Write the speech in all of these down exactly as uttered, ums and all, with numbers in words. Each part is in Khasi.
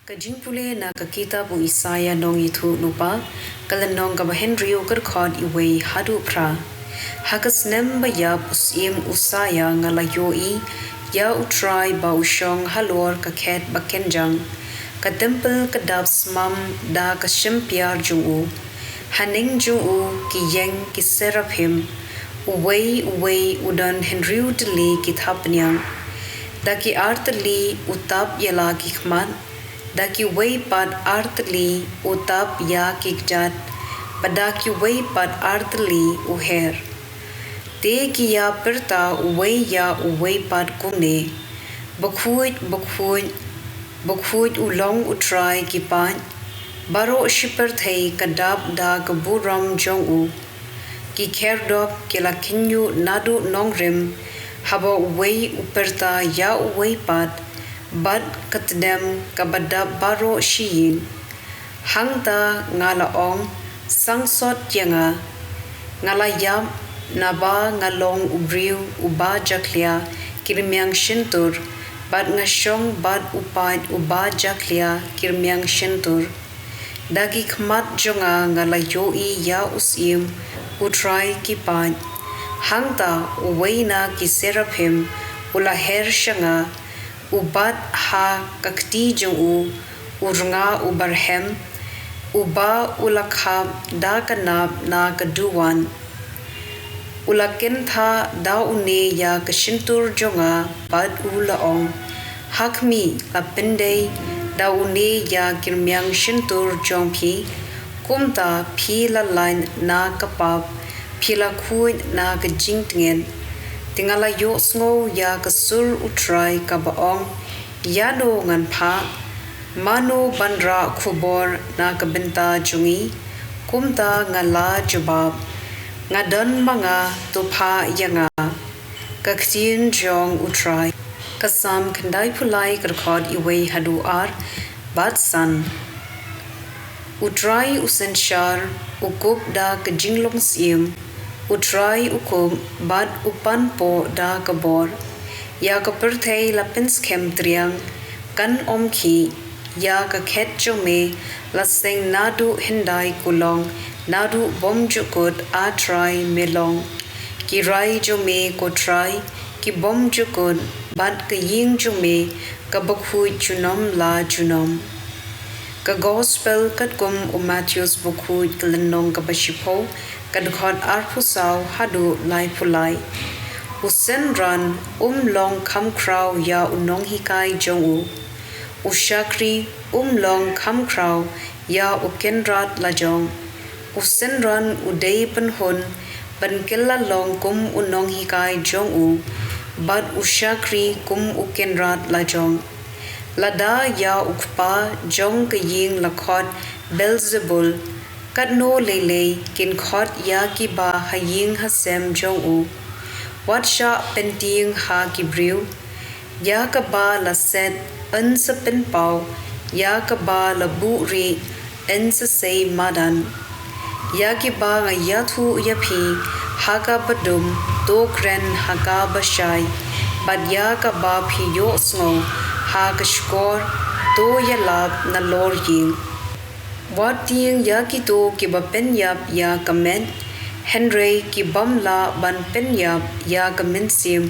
Ka jingpule na ka kitab u Isaïah nongïathuhlypa, ka lynnong kaba hynriew, ka dkhot wei haduh phra. Ha ka snem ba ïap u syiem Usaïah nga la ïohi ïa U Trai ba u shong halor ka khet bakynjang. Ka templ ka dap smam da ka shympiar jong u. Haneng jong u ki ïeng ki seraphim. Uwei uwei u don hynriew tylli ki thapniang. Da ki ar tylli u tap ïa la ki khmat. Da kiwei pat ar tylli u tap ïa ki kjat. Bad da kiwei pat ar tylli u her. Te ki ïa pyrta uwei ïa uwei pat kumne: Bakhuid, bakhuid, bakhuid u long U Trai ki paid. Baroh shi pyrthei ka dap da ka burom jong u. Ki khyrdop ki la khynñiuh naduh nongrim, haba uwei u pyrta ïa uwei pat, bad ka tdem kaba dap baroh shi ïing. Hangta nga la ong: Sangsot ïa nga, nga la ïap, naba nga long u briew uba jakhlia kirmiang shyntur, bad nga shong bad u paid uba jakhlia kirmiang shyntur. Da ki khmat jong nga nga la ïohi ïa u syiem U Trai ki paid. Hangta uwei na ki seraphim u la her sha nga, u bat ha ka kti jong u, u rnga uba rhem, uba u la khap da ka nap na ka duwan. U la kyntha da une ïa ka shyntur jong nga bad u la ong: Ha khmih, la pyndei da une ïa kirmiang shyntur jong phi. Kumta phi la lait na ka pap, phi la khuid na ka jingtngit. Te nga la ïohsngew ïa ka sur U Trai kaba ong: Ïano ngan phah? Mano ban rah khubor na ka bynta jong ngi? Kumta nga la jubab: Nga don ma nga, to phah ïa nga. Ka ktien jong U Trai. Ka Salm khyndaiphew lai, ka dkhot wei haduh ar bad san. U Trai u synshar, u kup da ka jinglong syiem. U Trai u kup bad u panpoh da ka bor. Ïa ka pyrthei la pynskhem triang, kan ym khih. Ïa ka khet jong me la seng naduh hyndai kulong, naduh bymjukut, A Trai, me long. Ki rai jong me, ko Trai, ki bymjukut, bad ka ïing jong me kaba khuid junom la junom. Ka Gospel katkum u Mathaios Bakhuid, ka lynnong kaba shiphew, ka dkhot arphew saw haduh laiphew lai. U synran um long kham khraw ïa u nonghikai jong u. U shakri um long kham khraw ïa u kynrad lajong. U synran u dei pynhun ban kylla long kum u nonghikai jong u, bad u shakri kum u kynrad lajong. Lada ïa u kpa jong ka ïing la khot Beelzebul, katno lei lei kin khot ïa kiba ha ïing ha sem jong u. Wat shah pyntieng ha ki briew. Ïa kaba la set yn sa pynpaw, ïa kaba la buhrieh yn sa sei madan. Ïa kiba nga ïathuh ïa phi ha kaba dum, to kren ha kaba shai, bad ïa kaba phi ïohsngew ha ka shkor, to ïalap nalor ïing. Wat tieng ïa kito kiba pynïap ïa ka met, hynrei ki bym lah ban pynïap ïa ka mynsiem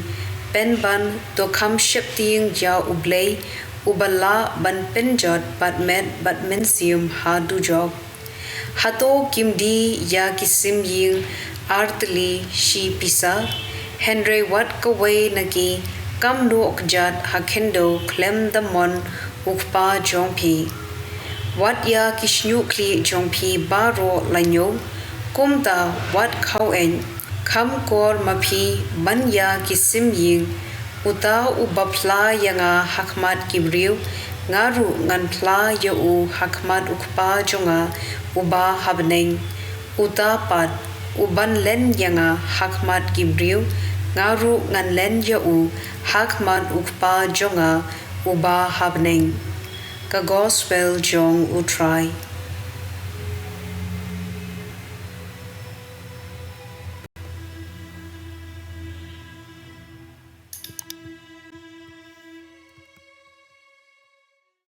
pynban, to kham sheptieng ïa U Blei, uba lah ban pynjot bad met bad mynsiem ha dujok. Hato kim die ïa ki sim ïing ar tylli shi pisa? Hynrei wat kawei na ki kam noh kjat ha khyndew khlem da mon u kpa jong phi. Wat ïa ki shñiuh khlieh jong phi baroh la ñiew. Kumta wat khaw-eit, kham kor ma phi ban ïa ki sim ïing. Uta uba phla ïa nga ha khmat ki briew, nga ruh ngan phla ïa u ha khmat u Kpa jong nga uba ha bneng. Uta pat uban len ïa nga ha khmat ki briew, nga ruh ngan len ïa u ha khmat u Kpa jong nga uba ha bneng. Ka Gospel jong U Trai.